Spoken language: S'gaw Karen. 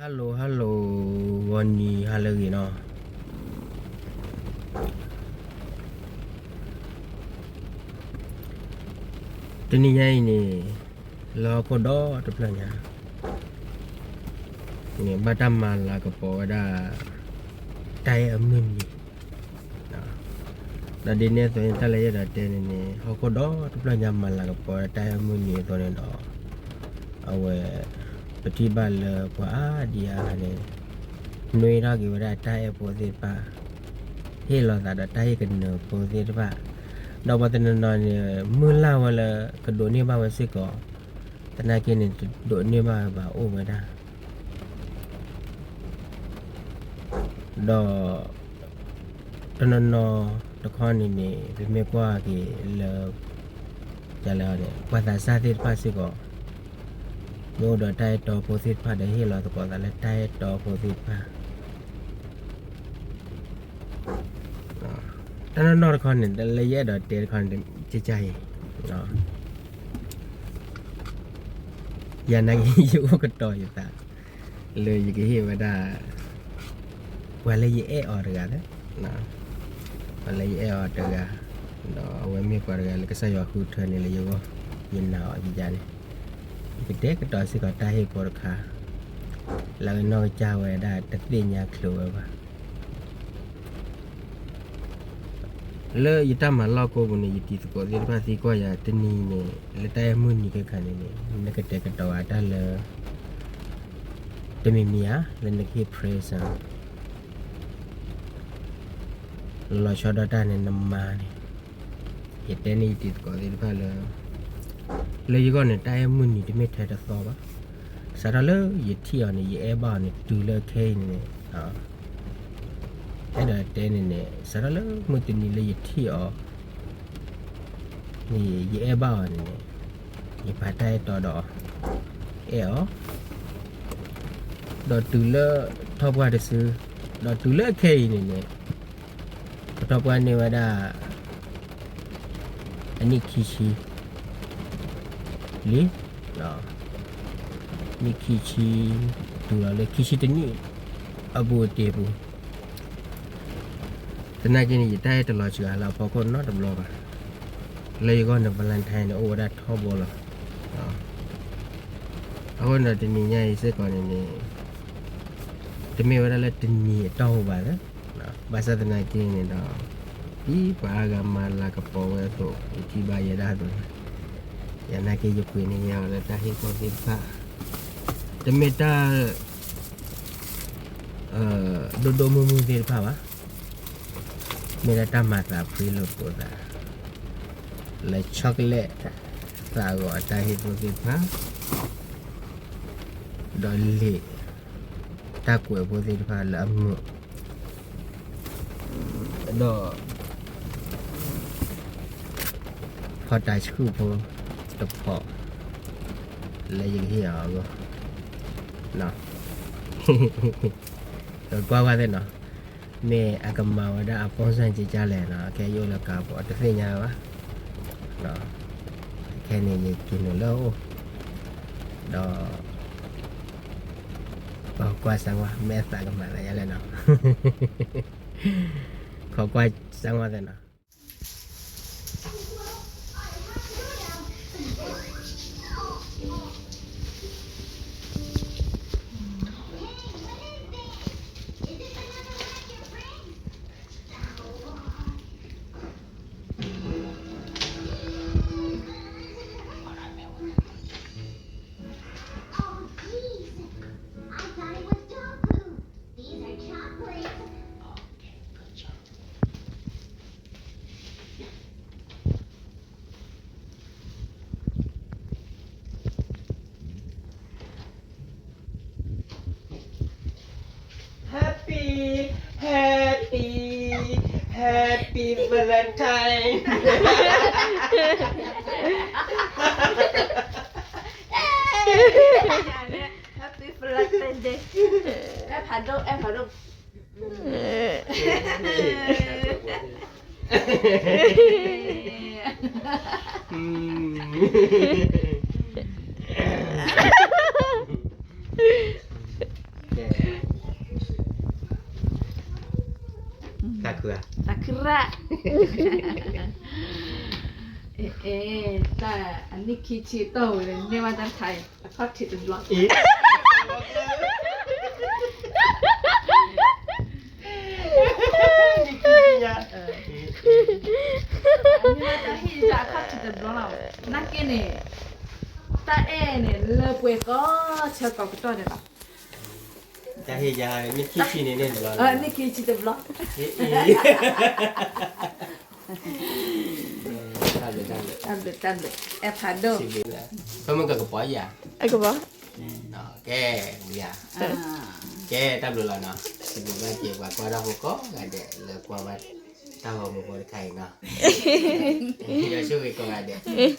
Hello hello, ဂီၤနံၤဟါလၢအဂ့ၤနီၤ. တနံၤညါအံၤန့ၣ် လၢဟီၣ်ခိၣ်ဒီတဖျၢၣ်ညါန့ၣ် ဘၣ်တၢ်မၤလၤကပီၤဝဲဒၣ် တၢ်အဲၣ်အမုၢ်နံၤ ဒီးဒ်န့ၣ်အသိးန့ၣ် တၢ်လၢယအဲၣ်ဒိးတဲန့ၣ်န့ၣ် ဟီၣ်ခိၣ်ဒီတဖျၢၣ်ညါမၤလၤကပီၤဝဲဒၣ်တၢ်အဲၣ်အမုၢ်နံၤအသိးန့ၣ်ဒီး အဝဲ ပထံၣ်ဘၣ်လၢပှၤအါဒံအါဂၤန့ၣ် နွံထီၣ်က့ၤဝဲဒၣ်တၢ်အဲၣ်ဖိသ့ၣ်တဖၣ် ဟ့ၣ်လီၤသးဒီးတၢ်ဟ့ၣ်ကနၢၤဖိသ့ၣ်တဖၣ် ဒီးပှၤတနီၤနီၤန့ၣ် မုၢ်လၢ်ဝဲလၢကဒိးန့ၢ်ဘၣ်ဝဲစ့ၢ်ကီး သနာ်က့န့ၣ် တဒိးန့ၢ်ဘၣ်ဝဲဘၣ်အိၣ်ဝဲဒၣ် ဒီး တနီၤနီၤတခီန့ၣ်န့ၣ် ပမ့ၢ်ကွၢ်က့ၤလၢ ပှၤသးစၢ်သ့ၣ်တဖၣ်စ့ၢ်ကီး မ့ၢ်အိၣ်ဒီးတၢ်အဲၣ်တီဖိသ့ၣ်တဖၣ်ဒီး ဟ့ၣ်လီၤသကိးသးလၢတၢ်အဲၣ်တီဖိသ့ၣ်တဖၣ် တနီၤနီၤတခီန့ၣ် လၢယအဲၣ်ဒိးတဲတခီန့ၣ် ကကါအံၤ ယနာ်က့ ယအိၣ်ကတီၤယသး လၢယကဟ့ၣ်ဝဲဒၣ် ပှၤလၢယအဲၣ်အီၤတဂၤလၢ ပှၤလၢယအဲၣ်အီၤတဂၤ ဒီးအဝဲမ့ၢ်ပှၤတဂၤလၢကစၢ်ယွၤဃုထၢန့ၣ်လၢယဂီၢ် ယနာ်အီၤယယါန့ၣ် ယကတဲကတီၤစ့ၢ်ကီးတၢ်ဟ့ၣ်ဖိတခါ လၢအနီၢ်ကစၢ်ဝဲဒၣ်တသ့ၣ်ညါချုးဝဲဘၣ် လၢယတၢ်မၤလီၢ်ကိးပူၤန့ၣ် ယတံၤသကိးသ့ၣ်တဖၣ်သံကွၢ်ယၤတနံၤန့ၣ် လၢတၢ်အဲၣ်မုၢ်နံၤခဲခါန့ၣ်န့ၣ် နကတဲာ်ကတီၤအတၢ်လၢ တမံၤမံၤဧါ လၢနကဟ့ၣ် present လီၤဆီဒၣ်တၢ်န့ၣ်နမၤန့ၣ် ယတဲန့ၢ်ယတံၤသကိးသ့ၣ်တဖၣ်လၢ လၢယဂီၢ်န့ၣ် တၢ်အဲၣ်မုၢ်နံၤတမ့ၢ်ထဲတသီဘၣ်. စးထီၣ်လၢယထံၣ်အီၤန့ၣ် ယအဲၣ်ဘၣ်အီၤန့ၣ် တုၤလၢခဲအံၤန့ၣ်န့ၣ် အဲၣ်ဒိးတဲန့ၣ်န့ၣ် စးထီၣ်လၢမုၢ်တနံၤလၢယထံၣ်အီၤ ယအဲၣ်ဘၣ်အီၤန့ၣ်န့ၣ် ယပာ်တၢ်အဲၣ်တီဒီး အဲၣ်အီၤ ဒီးတုၤလၢထီၣ်ပှၢ်တစု ဒီးတုၤလၢခဲအံၤန့ၣ်န့ၣ် ပထီၣ်ပှၢ်န့ၢ်ဝဲဒၣ် အနံၣ်ခံဆံ လံ နံၣ်ခံဆံ တုၤလီၤလၢခံဆံတနံၣ် အပူၤတ့ၢ်ပူၤ သနာ်က့န့ၣ် ယတၢ်အဲၣ်တလီၤစှၤလၢအဖီခိၣ်နီတဘျီဘၣ်. လၢယဂီၢ်န့ၣ် Valentine န့ၣ် အိၣ်ဝဲဒၣ်ထီဘိလီၤ. အဃိန့ၣ်ဒီးတနံၤညါအံၤစ့ၢ်ကီးန့ၣ်န့ၣ် တမ့ၢ်ဝဲဒၣ်လၢတနံၤအတီၢ်ပူၤဘၣ်လၢ ဘၣ်ဆၣ်သနာ်က့န့ၣ်ဒီး ဒ်ပှၤအါဂၤမၤလၤကပီၤဝဲအသိး ယထံၣ်ဘၣ်ယဲဒၣ်အသိးန့ၣ် ယနာ်က့ယပှ့ၤန့ၢ်ယၤအီၤလၢတၢ်ဟ့ၣ်ဖိသ့ၣ်တဖၣ် တမ့ၢ်တၢ် ဒိၣ်ဒိၣ်မုၢ်မုၢ်သ့ၣ်တဖၣ်ဘၣ်. မ့ၢ်ဒၣ်တၢ်မၤသးဖှံလိာ်သး လၢ chocolate သးဂီၤအတၢ်ဟ့ၣ်ဖိသ့ၣ်တဖၣ် ဒီးလံာ် တၢ်ကွဲးဖိသ့ၣ်တဖၣ်လၢအမုာ် ဒီး ဖီၣ်တၢ်ဆှုၣ်ဖိတဖီၣ် လၢယကဟ့ၣ်အီၤအဂီၢ် ကွၢ်ကွၢ်သ့ၣ်နီၤ မ့ၢ်အကမၤဝဲဒၣ်အ ပုံစံ ကကါလဲၣ်နီၤ ခဲအံၤယအိၣ်လၢကါပူၤ တသ့ၣ်ညါဘၣ် ခဲန့ၣ်ယက့ၤနုာ်လၢအအိၣ် ဒီး ကွၢ်ကွၢ်စၢ်ဝါ မ့ၢ်အသးကမၤသးဒ်လဲၣ်နီၤ ခိးကွၢ်စၢ်ဝါသ့ၣ်နီၤ Happy, happy, happy Valentine. Happy Valentine Day. အဲၣ်ဖးဒိၣ် အဲၣ်ဖးဒိၣ် အ တၢ် အဲ အဲ တၢ်အနံၣ်ခံဆံတီၢ်ဝဲန့ၣ် န့ၢ်ဘၣ်တၢ်တခါအံၤ အခီၣ်ထံးတဘျီ နံၣ်ခံဆံညါ န့ၢ်ဘၣ်တၢ်ဟ့ၣ်ယၤအခီၣ်ထံးတဘျီလီၤ. နာ်က့န့ၣ် တၢ်အဲၣ်န့ၣ် လၢပှဲၤကိးဆၢကိးကတီၢ်န့ၣ်လီၤ. တၢ်ဟ့ၣ်ယၤန့ၣ် နံၣ်ခံဆံန့ၣ်န့ၢ်တဘျီလီၤ. နံၣ်ခံဆံတဘျီ တၢ်ဘျုး တၢ်ဘျုး တၢ်ဘျုး အဲၣ်ဖးဒိၣ် ဖဲမုၢ်ကကပီၤယၤ ကပီၤ ကဲ ဝံၤဧါ ကဲ တၢ်ဘျုးလီၤနီၤ. စံးဘျုးဘၣ်က့ၤပှၤကွၢ်တၢ်ဖိကိးဂၤဒဲး လၢကွၢ်ဘၣ်တၢ်ဂီၤမူဖိတခါအံၤနီၤ. ယွၤဆိၣ်ဂ့ၤကိးဂၤဒဲး